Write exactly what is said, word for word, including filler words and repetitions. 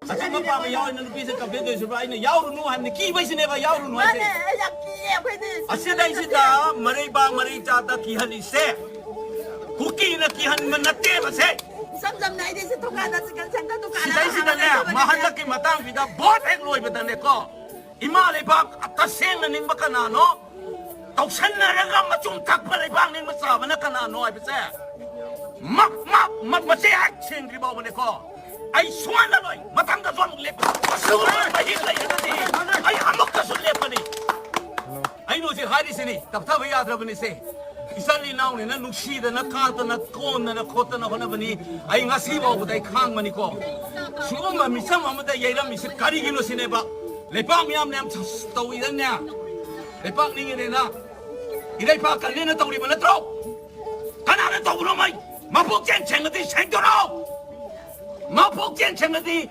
ꯑꯆꯨꯝꯕ ꯄꯥꯝꯕ ꯌꯥꯎꯔꯤꯅ ꯅꯨꯄꯤꯁꯦ complain ꯇꯧꯔꯤꯁꯤꯕ꯭ꯔꯥ? ꯑꯩꯅ ꯌꯥꯎꯔꯨꯅꯨ ꯍꯥꯏꯕꯅꯤ, ꯀꯤꯕꯩꯁꯤꯅꯦꯕ ꯌꯥꯎꯔꯨꯅꯨ ꯍꯥꯏꯁꯦ꯫ ꯃꯥꯅꯦ, ꯑꯩ ꯌꯥꯝ ꯀꯤꯌꯦ ꯑꯩꯈꯣꯏꯗꯤ꯫ ꯑꯁꯤꯗꯩꯁꯤꯗ ꯃꯔꯩꯕꯥꯛ ꯃꯔꯩ ꯆꯥꯗ ꯀꯤꯍꯜꯂꯤꯁꯦ ꯀꯨꯀꯤꯅ ꯀꯤꯍꯟꯕ ꯅꯠꯇꯦꯕꯁꯦ꯫ ꯏꯁꯝ ꯁꯝꯅ ꯑꯩꯗꯤ ꯁꯤ ꯗꯨꯀꯥꯟꯗ chicken center ꯗꯨꯀꯥꯟ ꯑꯃ ꯁꯤꯗꯩꯁꯤꯗꯅꯦ, ꯍꯥꯡꯉꯒ ꯂꯩꯕꯅꯦ꯫ ꯃꯍꯜꯂꯛꯀꯤ ꯃꯇꯥꯡꯁꯤꯗ ꯚꯣꯠ ꯍꯦꯛ ꯂꯣꯏꯕꯗꯅꯦꯀꯣ, ꯏꯃꯥ ꯂꯩꯕꯥꯛ ꯇꯁꯦꯡꯅ ꯅꯤꯡꯕ ꯀꯅꯥꯅꯣ? ꯇꯧꯁꯟꯅꯔꯒ ꯃꯆꯨꯝ ꯊꯛꯄ ꯂꯩꯕꯥꯛ ꯅꯤꯡꯕ ꯆꯥꯕꯅ ꯀꯅꯥꯅꯣ ꯍꯥꯏꯕꯁꯦ ꯃꯛ ꯃꯛ ꯃꯛ ꯃꯆꯦ ꯍꯦꯛ ꯁꯦꯡꯗ꯭ꯔꯤ ꯐꯥꯎꯕꯅꯦꯀꯣ꯫ ꯑꯩ ꯁꯣꯟꯗꯂꯣꯏ, ꯃꯊꯪꯗꯁꯨ ꯑꯃꯨꯛ ꯂꯦꯞꯄ꯫ ꯃꯁꯤꯒꯨꯝꯕ ꯃꯍꯤꯛ ꯂꯩꯔꯒꯗꯤ ꯑꯩ ꯑꯃꯨꯛꯀꯁꯨ ꯂꯦꯞꯄꯅꯤ꯫ ꯑꯩꯅ ꯍꯧꯖꯤꯛ ꯍꯥꯏꯔꯤꯁꯤꯅꯤ, ꯇꯞꯊꯕ ꯌꯥꯗ꯭ꯔꯕꯅꯤꯁꯦ꯫ ꯏꯆꯜ ꯏꯅꯥꯎꯅꯤꯅ ꯅꯨꯡꯁꯤꯗꯅ ꯀꯥꯗꯅ ꯀꯣꯟꯗꯅ ꯈꯣꯠꯇꯅ ꯍꯣꯠꯅꯕꯅꯤ꯫ ꯑꯩ ꯉꯁꯤ ꯐꯥꯎꯕꯗ ꯑꯩ ꯈꯥꯡꯕꯅꯤꯀꯣ꯫ ꯁꯤꯒꯨꯝꯕ ꯃꯤꯆꯝ ꯑꯃꯗ ꯌꯩꯔꯝꯃꯤꯁꯤ ꯀꯔꯤꯒꯤꯅꯣ ꯁꯤꯅꯦꯕ꯫ ꯂꯩꯕꯥꯛ ꯃꯤꯌꯥꯝꯅ ꯌꯥꯝ ꯇꯧꯏꯗꯅꯦ꯫ ꯂꯩꯕꯥꯛ ꯅꯤꯡꯉꯤꯅꯦꯅ ꯏꯔꯩꯄꯥꯛ ꯀꯜꯂꯦꯅ ꯇꯧꯔꯤꯕ ꯅꯠꯇ꯭ꯔꯣ? ꯀꯅꯥꯅ ꯇꯧꯕꯅꯣ ꯃꯩ? ꯃꯄꯨꯛꯆꯦꯟ ꯁꯦꯡꯉꯗꯤ ꯁꯦꯡꯗꯣꯔꯛꯑꯣ꯫ ꯃꯄꯨꯛꯆꯦꯟ ꯁꯦꯡꯉꯗꯤ